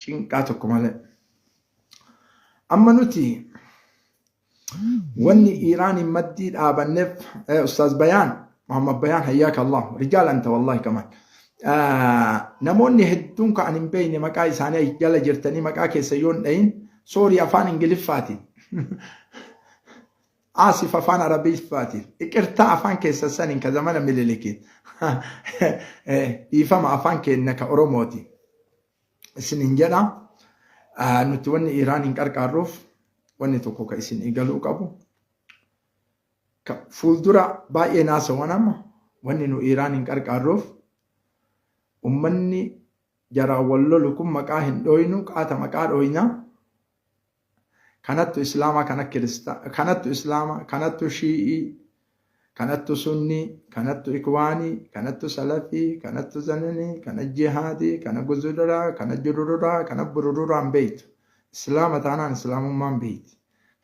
Cinqaa tokko malee. Amma nuti wanni Iiraaniin maddii dhaabanneef Ustaaz Bayaan Muhammad Bayaan hayyaaka Allah rijaal anta wallahi kamaan. Namoonni hedduun kan hin beekne maqaa isaanii jala jirtanii maqaa keessa yoo hin dhahin soorii afaan Ingiliffaatiin. Asif afaan Arabiffaatiin. Iqirtaa afaan keessa saniin ka zamana Minilikiin. Dhiifama afaan keenya ka Oromootiin. Isinin jedha. Nuti wanni Iraan hin qarqaarruuf wanni tokko ka isin eegaluu qabu. Fuuldura baay'ee naasawan amma wanni nu Iraan hin qarqaarruuf ummanni jaraan wal lolu kun maqaa hin dhooynu qaata maqaa dhooyna. Kanattu islaamaa kana kirista kanattu islaamaa kanattu shii'ii kanattu sunnii kanattu ikwaanii kanattu salafii kanattu zananii kana jihaadii kana guzuduraa kana jurururaa kana burururaa hin beeytu. Islaama taanaan islaamummaan beeyti.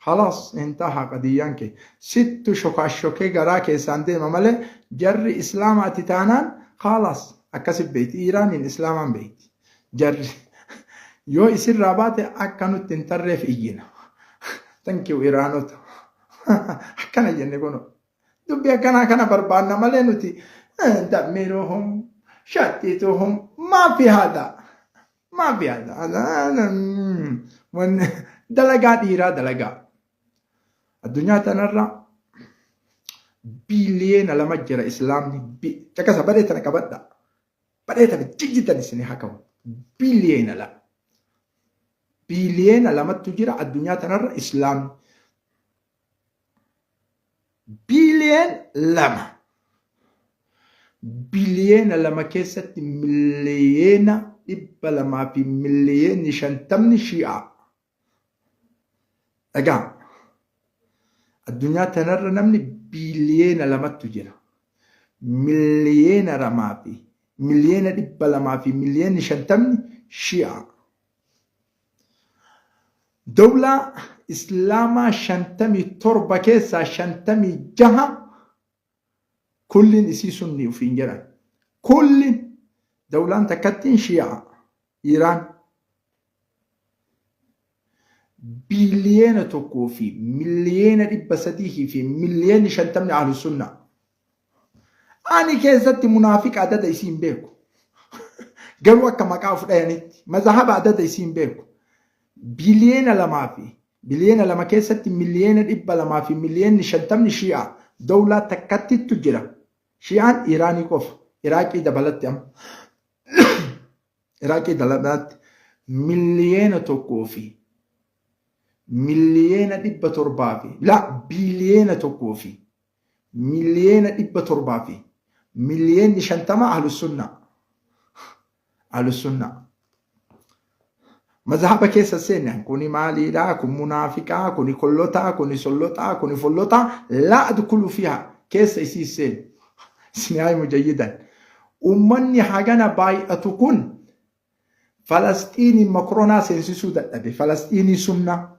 Khalaas intaha qadiyyaan kee. Sittu shokaashokee garaa keessaan deema malee jarri islaama ati taanaan khalaas akkasi beeyti. Iiraaniin islaamaan beeyti. Jarri yoo isirraa baate akka nutti hin tarreef iyyina. Thank you Iraanota. Akkana jenne kunoo. Dubbii akkanaa kana barbaanna malee nuti dammiruhum shattituhum maa fi haadha. Maa fi haadha. Dalagaa dhiiraa dalagaa. Addunyaa tanarra 2 biliyoona jira islaamni. Caqasa badee tana qabadha. Badee tana jijjitan isin haa qabu. 2 biliyoona. 2 biliyoona jira addunyaa tanarra islaamni. 2 biliyoona. 2 biliyoona keessatti 250,000,000 shi'aa. Dhagaa. Addunyaa tanarra namni 2 biliyoona jira. 2,250,000,000 shi'aa. Dawlaa Islaamaa 57 keessaa 56 kulliin isii sunni ufiin jedhan. Kulliin dawlaan takkattiin shi'aa. Iraan. 1,300,000,050,000 ahlu sunnaa. Ani keessatti munaafiqa adada isii hin beeku. Garuu akka maqaa of dhayanitti mazahaba adada isii hin beeku. 2 biliyoona fi 2 biliyoona keessatti 200,000,050,000 shi'aa dawlaa takkatittu jira. Shi'aan Iraanii qofa. Iraaqii dabalatti amma. Iraaqii dabalatti 1,700,000 fi la 1,750,000,050 ahlu sunnaa. Ahlu sunnaa. Mazhaba keessa seenne kuni maaliidha? Kun munaafiqaa, kuni kollotaa, kuni sollotaa, kuni follotaa laa adkulu fiha keessa isii seenu. Isin haa mujayyidan. Uummanni hagana baay'atu kun Falasxiinii makronaa seensisuu dadhabe. Falasxiinii sunnaa.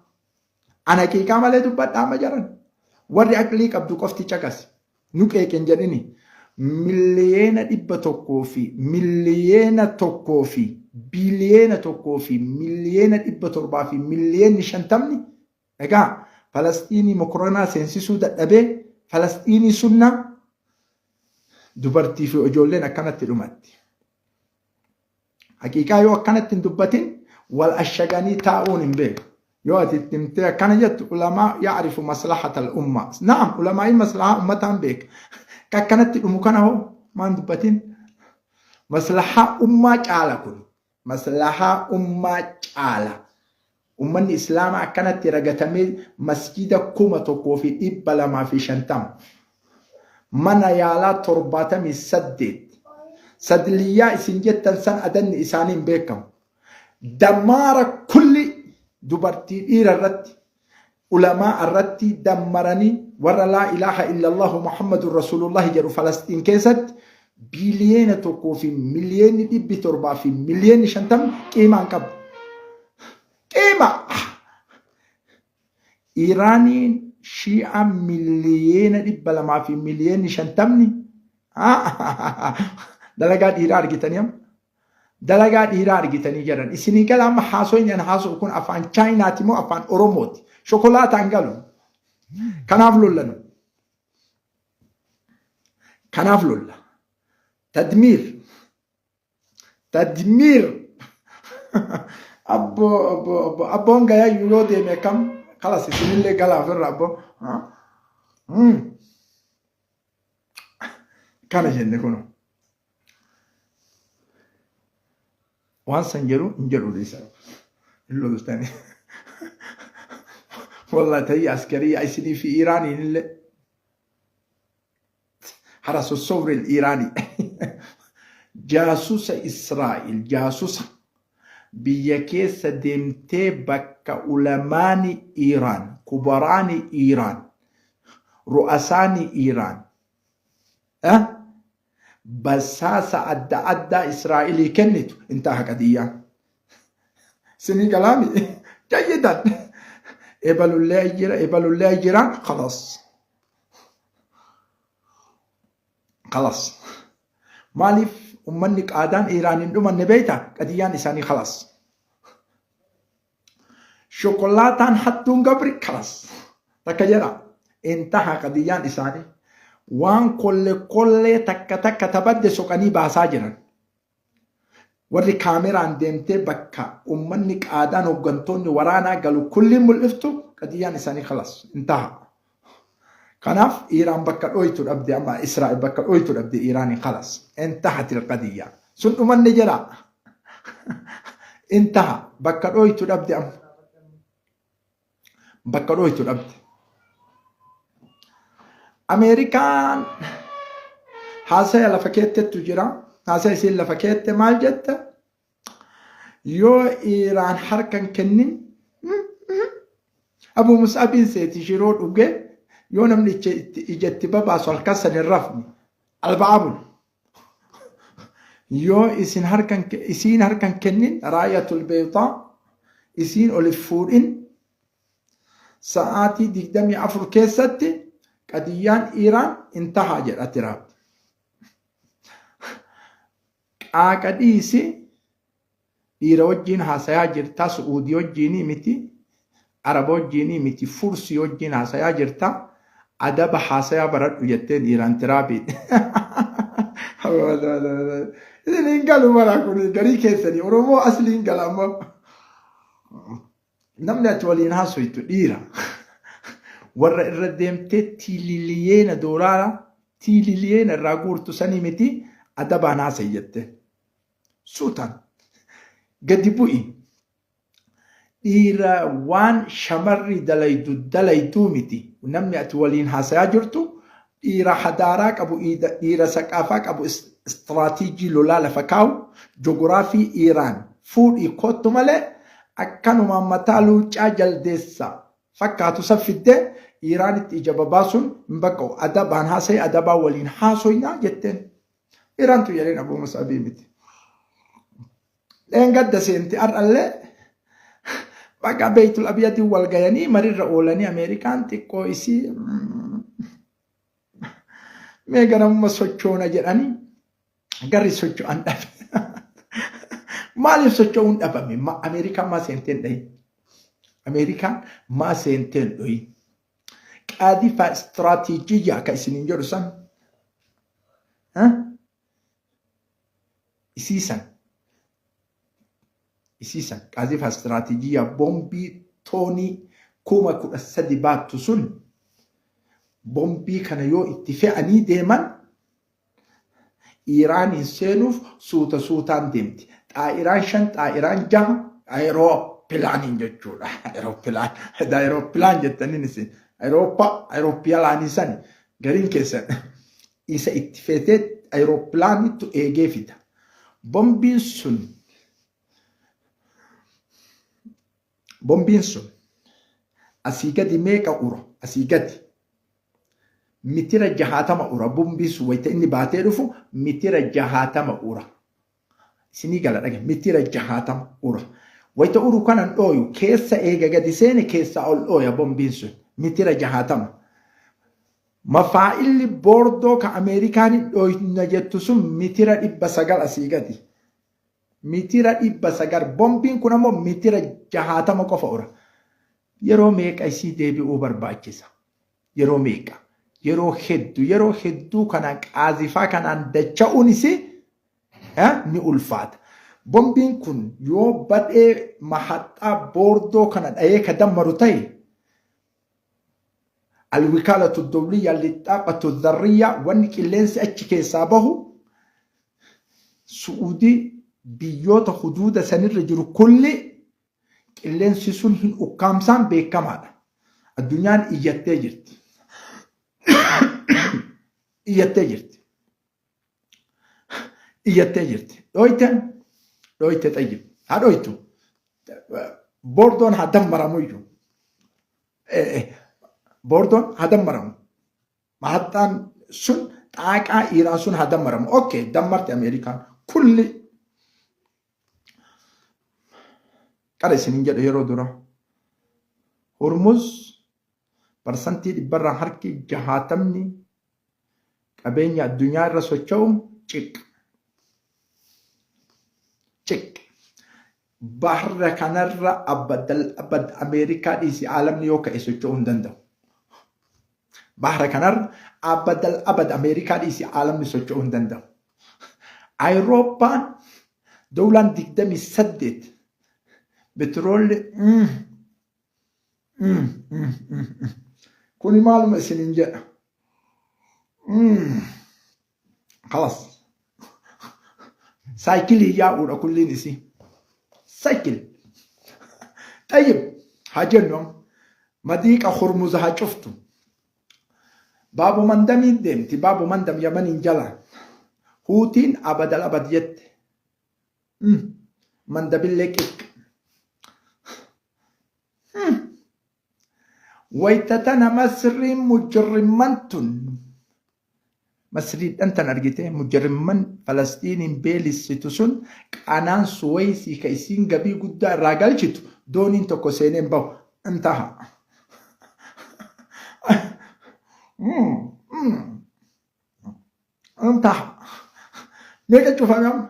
Ana haqiiqaa malee dubbadha amma jaran. Warri aqlii qabdu qofti caqasi. Nu qeeqen jedhini. 100,000,000 fi 1,000,000 fi 1,700,000,050,000 egaa Falasxiinii mokronaa seensisuu dadhabee Falasxiinii sunnaa dubartii fi ijoolleen akkanatti dhumatti. Haqiiqaa yoo akkanatti hin dubbatin wal ashaganii taa'uun hin beeku. Yoo ati itti himtee akkana jettu ulamaa ya'rifu maslahata al-umma. Na'am ulamaa'iin maslahaa ummataan beeka. Ka akkanatti dhumu kana hoo maan dubbatin? Maslahaa ummaa caala kun. Maslahaa ummaa caala. Ummanni Islaamaa akkanatti ragatamee masjida 1250. Mana yaalaa 78. Sadliyyaa isin jettan san adanni isaanii hin beekamu. Damaara kulli dubartii dhiira irratti ulamaa irratti dammaranii warra laa ilaaha illallahu Muhammadun Rasuulullahi jedhu Falasxiin keessatti 1,700,000,050,000 qiimaa hin qabu. Qiima! Iraaniin shii'aa 200,000,050,000 dalagaa dhiiraa argitanii amma. Dalagaa dhiiraa argitanii jedhan. Isinii gala amma haasoyni an haasa'u kun afaan Chaayinaati moo afaan Oromooti? Shokolaataan galu. Kanaaf lolla nu. Kanaaf lolla. Tadmiir. Tadmiir. Abbo abbo abbo abboon gayayyuu yoo deeme akkam kalas isinillee galaa ofirra abbo. Kana jenne kunoo. Waan san jedhu hin jedhu dhiisa. Hin loltani. Wallah ta'ii askarii isinii fi Iraaniin illee. Hara sossobril Iraanii. Jaasusa Israa'il jaasusa biyya keessa deemtee bakka ulamaani Iraan, kubaraani Iraan, ru'asaani Iraan, basaasa adda addaa Israa'ilii kennitu intaha qadiyyaan. Sinii galaami jayyidan. Ebalullee jira ebalullee jira khalas. Khalas. Maaliif ummanni qaadaan Iraan hin dhumanne beekta qadiyyaan isaanii khalas. Shokolaataan hattuun gabri kalas. Takka jedha. Intaha qadiyyaan isaanii. Waan kolle kollee takka takka tabadde soqanii baasaa jiran. Warri kaameraan deemtee bakka ummanni qaadaan hooggantoonni waraanaa galu kulliin mul'iftu qadiyyaan isaanii kalas. Intaha. Kanaaf Iiraan bakka dhooytu dhabde amma Israa'el bakka dhooytu dhabde Iiraaniin kalas. Intahatil qadiyyaa. Sun dhumanne jedha. Intaha bakka dhooytu dhabde amma. Bakka dhooytu dhabde. Ameerikaan haasaya lafa keettettu jira. Haasaya isiin lafa keette maal jette? Yoo Iiraan harka hin kennin Abu Mus'abiin seeti shiroo dhuge yoo namni ija itti babaasu halkan san hin rafne alba'aa bulu. Yoo isin harkan isiin harkan kennin raayatul beeydaa isiin olif fuudhin sa'aatii 24 keessatti qadiyyaan Iiraan intahaa jedha Tiraamp. Qaaqa dhiisi dhiira wajjiin haasayaa jirta su'uudii wajjiinii miti araba wajjiinii miti fursii wajjiin haasayaa jirta adaba haasayaa baradhu jetteen dhiiraan tiraabiin. Isin hin galu bara kun garii keessanii Oromoo aslii hin gala ammoo. Namni ati waliin haasoytu dhiira. Warra irra deemtee tiililiyeena doolaara tiililiyeena irraa guurtu sanii miti adabaan haasa'i jette. Suutaan gadi bu'i. Dhiira waan shamarri dalaydu dalayduu miti. Namni ati waliin haasayaa jirtu dhiira hadaaraa qabu, dhiira saqaafaa qabu, istiraatiijii lolaa lafa kaa'u, joguraafii Iiraan fuudhii koottu malee akkanumaan mataa luuccaa jaldeessa fakkaatu san fiddee Iiraanitti ija babaasuun hin baqqa'u. Adabaan haasa'e adabaa waliin haasoynaa jetteen. Iiraantu jedheen Abuu Mus'abii miti. Dheengadda seenti har'allee bakka Beeytul Abiyadiin wal gayanii marirra oolanii Ameerikaan xiqqoo isii mee ganamuma sochoona jedhanii garri socho'an dhabe. Maaliif socho'uun dhabame? Ameerikaan maa seenteen dhahin? Ameerikaan maa seenteen dhohin? Qaadifaa istiraatiijiyyaa akka isiniin jedhu san isiisan isiisan qaazifa istiraatiijiyyaa boombii toonii 13,000 baattu sun boombii kana yoo itti fe'anii deeman Iiraaniin seenuuf suuta suutaan deemti. Xaa'iraan shan xaa'iraan jaha ayiroopilaaniin jechuudha. Ayiroopilaan ayiroopilaan jettaniin isin ayirooppaa ayiroopilaanii sani gariin keessan isa itti feetee ayiroopilaanittu eegee fida. Bombiin sun bombiin sun asii gadi meeqa ura asii gadi mitira 60 ura bombiin sun wayita inni baatee dhufu mitira 60 ura. Isinii gala dhaga mitira 60 ura. Wayita uru kanan dhooyu keessa eega gadi seene keessaa ol dhooya bombiin sun mitira 60. Mafaa'illi boordoo ka Ameerikaan hin dhooyna jettu sun mitira 900 asii gadi. Mitira 900. Bombiin kun ammoo mitira 60 qofa ura. Yeroo meeqa isii deebi'uu barbaachisa? Yeroo meeqa? Yeroo hedduu. Yeroo hedduu kanaan qaazifaa kanaan dacha'uun isii ni ulfaata. Bombiin kun yoo badhee mahaxxaa boordoo kana dhayee ka dammaru ta'e alwikaalatu dawliyya lixaaqatu dharriyya wanni qilleensi achi keessaa bahu Su'uudii biyyoota huduuda sanirra jiru kulli qilleensi sun hin ukkaamsaan beekamaadha. Addunyaan iyyattee jirti. Iyyattee jirti. Iyyattee jirti. Dhooyte dhooyte xayyib. Haa dhooytu. Boordoon haa dammaramu iyyuu. Boordoon haa dammaramu. Mahaxxaan sun xaaqaa Iiraan sun haa dammaramu. Okay, dammarte Ameerikaan. Kulli qara isinin jedhe yeroo dura. Hormuz parsantii dhibbarraa harki jahaatamni qabeenya addunyaa irra socho'u ciq. Ciq. Bahra kanarra abadal abad Ameerikaa dhiisi aalamni yoo ka'e socho'uu hin danda'u. Bahra kanarra abadal abad Ameerikaa dhiisi aalamni socho'uu hin danda'u. Ayirooppaan dowlaan 28 betiroolli kuni maaluma isinin jedha. Kalas. Saayikilii yaa'uudha kulliin isii. Saayikil. Xayyib haa jennu amma. Madiiqa Hormuza haa cuftu. Baabu Mandamiin deemti. Baabu Mandam Yamaniin jalaan. Huutiin abadal abad jette. Mandabillee qiq. Wayta tana Masriin mujrimman tun Masriidhan tan argite mujrimman Falasxiiniin beelissitu sun qanaan Suweysii ka isiin gabii guddaa irraa galchitu dooniin tokko seenee hin bahu. Intaha. Intaha. Meeqa cufame amma?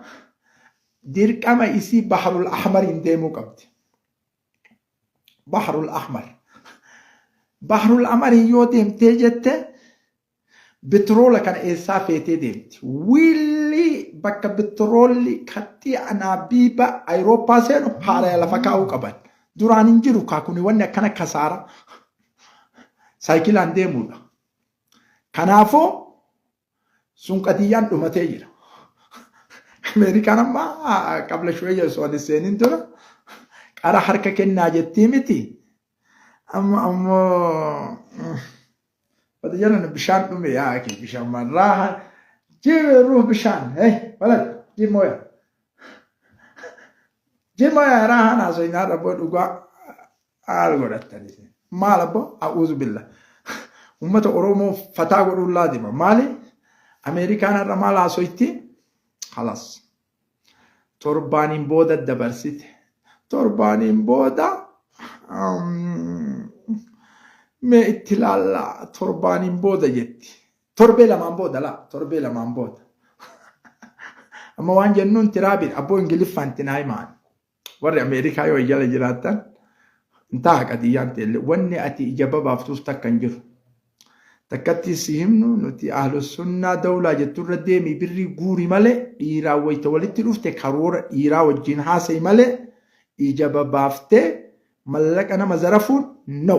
Dirqama isii Baharul Ahmariin deemuu qabdi. Bahrul Ahmar. Bahrul Ahmariin yoo deemtee jette bitiroola kana eessaa feetee deemti. Wiilli bakka bitiroolli kaxxii anaabiiba Ayirooppaa seenu haaraya lafa kaa'uu qaban. Duraan hin jiru kaakuni wanni akkana kasaara. Saayikilaan deemuudha. Kanaafuu sun qadiyyaan dhumatee jira. Ameerikaan amma qabla shuwayya osoo hin seenin dura qara harka kennaa jettii miti. Amma ammoo bada jalan bishaan dhume yaa akhi bishaan marraa jiru bishaan hey walad jimoya jimoya raahan haasofnaa rabboo dhugaa Maal godhattan isin? Maal abbo? A'uuzu billah. Uummata Oromoo fataa godhuun laazima. Maali? Ameerikaan har'a maal haasoytti? Halas. Torbaaniin booda dabarsite. Torbaaniin booda mee itti ilaallaa torbaaniin booda jetti. Torbee lamaan booda laa torbee lamaan booda. Amma waan jennuun tiraabiin abboo Ingiliffaan itti naa himaan. Warri Ameerikaa yoo jala jiraattan intaa qadiyyaan teelle wanni ati ija babaaftuuf takka hin jiru. Takkatti si himnu nuti ahlu sunnaa dawlaa jetturra deemii birrii guuri malee dhiiraa wayita walitti dhufte karoora dhiiraa wajjin haasa'i malee ija babaaftee mallaqa nama zarafuun no.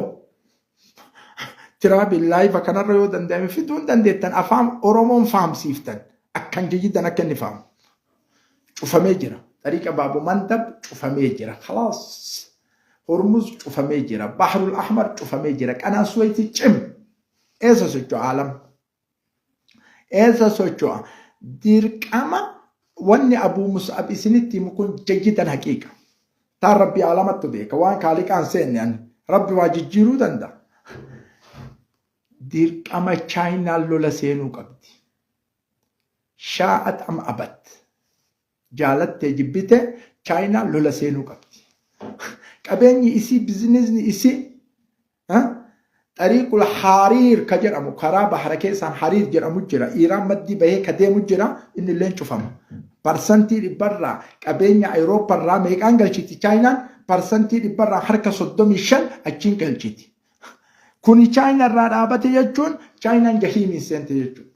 Tiraabiin laayiva kanarra yoo danda'ame fiduu hin dandeettan afaan Oromoon fahamsiiftan akkan jijjidan akka inni fahamu. Cufamee jira. Xariiqa Baabu Mandab cufamee jira. Khalaas. Hormuz cufamee jira. Bahrul Ahmar cufamee jira. Qanaan Suweyti cim. Eessa socho'a alam? Eessa socho'a? Dirqama wanni Abuu Mus'ab isinitti himu kun jayyidan haqiiqa. Taan Rabbi alamattu beeka. Waan kaaliqaan seenne ani. Rabbi waa jijjiiruu danda'a. Dirqama Chaayinaan lola seenuu qabdi. Shaa'at am abat. Jaalattee jibbite Chaayinaan lola seenuu qabdi. Qabeenyi isii bizinisni isii xariiqul hariir ka jedhamu karaa bahara keessaan hariir jedhamu jira. Iiraan maddii bahee ka deemu jira. Inni illee cufama. Parsantii dhibbarraa qabeenya Awurooppaarraa meeqaan galchiti Chaayinaan? Parsantii dhibbarraa harka 35 achiin galchiti. Kuni Chaayinaarraa dhaabate jechuun Chaayinaan jahiimiin seente jechuudha.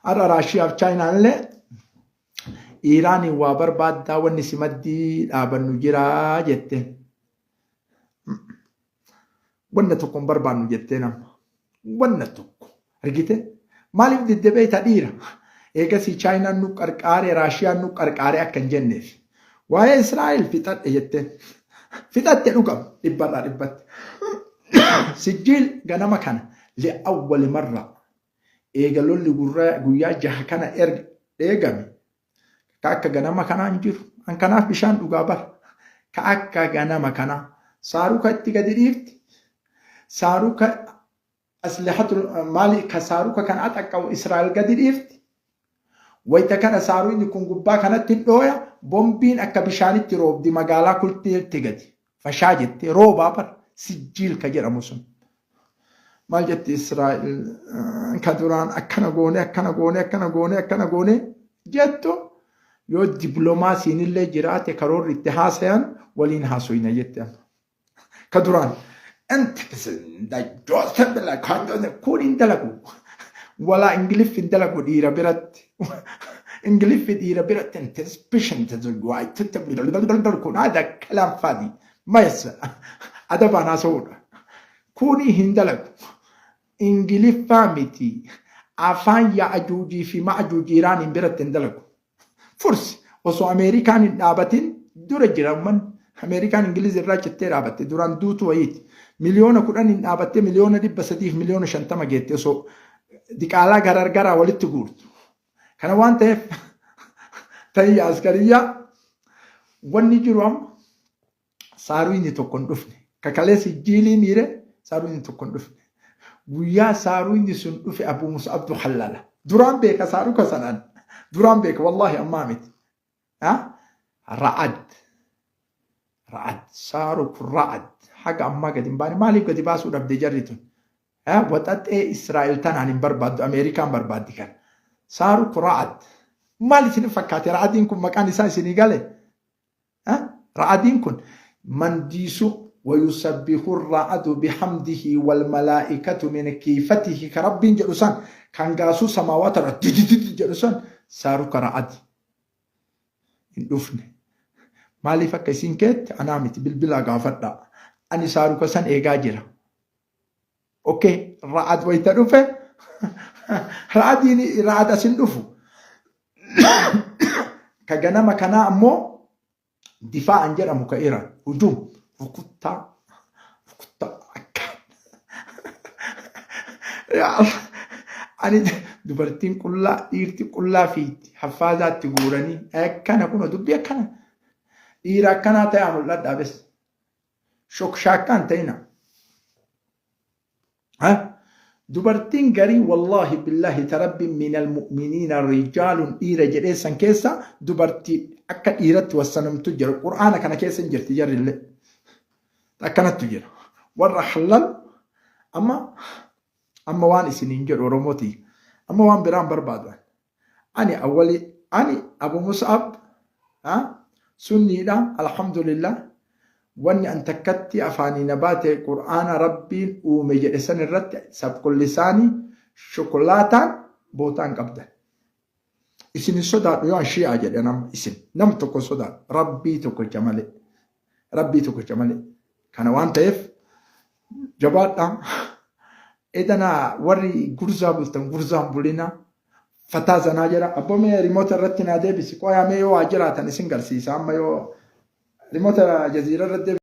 Har'a Raashiyaaf Chaayinaan illee Iiraaniin waa barbaaddaa wanni si maddii dhaabannu jiraa jette. Wanna tokko hin barbaannu jettee nama. Wanna tokko. Argite? Maaliif didde beekta dhiira? Eegasii Chaayinaan nu qarqaare, Raashiyaan nu qarqaare akka hin jenneef. Waa'ee Israa'el fixadhe jetteen. Fixatte dhugam dhibbarraa dhibbatti. Sijjiil ganama kana li'awwali marra eega lolli guyyaa jaha kana erga eegame ka akka ganama kanaa hin jiru. An kanaaf bishaan dhugaa bara. Ka akka ganama kanaa saaruka itti gadi dhiifti. Saaruka aslihatu maali ka saaruka kana axaqqa'u Israa'el gadi dhiifti. Wayita kana saaruqni kun gubbaa kanatti hin dhooya bombiin akka bishaanitti roobdi magaalaa kulteetti gadi. Fashaa jettee roobaa bara sijjiil ka jedhamu sun. Maal jetti Israa'el ka duraan akkana goone akkana goone akkana goone akkana goone jettu yoo dippiloomaasiin illee jiraate karoorri itti haasayan waliin haasoyna jette amma. Ka duraan kun hin dalagu. Walaa Ingiliffi hin dalagu dhiira biratti. Ingiliffi dhiira biratti anticipation kun haadha kalaan faadhi. Mayessa adabaan haasa'uudha. Kuni hin dalagu. Ingiliffaa miti. Afaan Ya'ajuujii fi Ma'ajuuj Iraaniin biratti hin dalagu. Fursi osoo Ameerikaan hin dhaabatin dura jira ummanni. Ameerikaan Ingiliz irraa cittee dhaabatte duraan duutu wayiiti. 10 miliyoona hin dhaabatte 350 miliyoona 150 geette osoo diqaalaa garargaraa walitti guurtu. Kana waan ta'eef ta'ii askariyyaa wanni jiru amma saaruun tokko hin dhufne. Kakalee sijjiilii miire saaruun tokko hin dhufne. Guyyaa saaruun sun dhufe Abuu Mus'abdu hallala. Duraan beeka saaruka sanaan. Duraan beeka wallaahi ammaa miti. Ra'ad. Ra'ad. Saaruk ra'ad. Haga ammaa gadi hin baane maaliif gadi baasuu dhabde jarri tun? Waxaxee Israa'el tanaan hin barbaaddu Ameerikaan barbaaddi kan. Saaruk ra'ad. Maal isin fakkaate ra'adiin kun maqaan isaa isinii gale? Ra'adiin kun mandiisu wayusabbihu ra'adu bihamdihi wal malaa'ikatu min kiifatihi ka rabbiin jedhu san kan gaasuu samaawaata irra didididi jedhu san saaruka ra'adi hin dhufne. Maaliif akka isin keette anaa miti bilbilaa gaafadhaa. Ani saaruka san eegaa jira. Okay, ra'ad wayita dhufe ra'adiin ra'ad asin dhufu. Ka ganama kanaa ammoo difaa'an jedhamu ka Iraan hujum rukuttaa rukuttaa akka yaa Allah ani dubartiin qullaa dhiirti qullaa fiitti haffaazaatti guuranii akkana kun dubbii akkana dhiira akkanaa ta'aa mul'adhaa bes shokshaakkaan ta'ina. Dubartiin garii wallaahi billaahi tarabbi minal mu'miniina rijaalun dhiira jedhee san keessa dubartii akka dhiiratti wassanamtu jira. Qur'aana kana keessa hin jirti jarrillee. Akkanattu jira. Warra halal amma amma waan isiniin jedhu Oromooti. Amma waan biraan barbaadu. Ani awwali ani Abu Mus'ab sunniidha alhamdulillah wanni an takkatti afaanii na baate qur'aana rabbiin uume jedhe san irratti sabqullisaanii shokolaataan bootaan qabdan. Isin hin sodaadhu yoo an shi'aa jedhe nama isin nam tokko hin sodaadhu rabbii tokkicha malee rabbii tokkicha malee kana waan ta'eef jabaadhaa edana warri gurzaa bultan gurzaan bulinaa fataa zanaa jedha abboo mee rimoota irratti naa deebisi qoyaa mee yoo waa jiraatan isin garsiisa amma yoo rimoota jaziira irratti deebisi.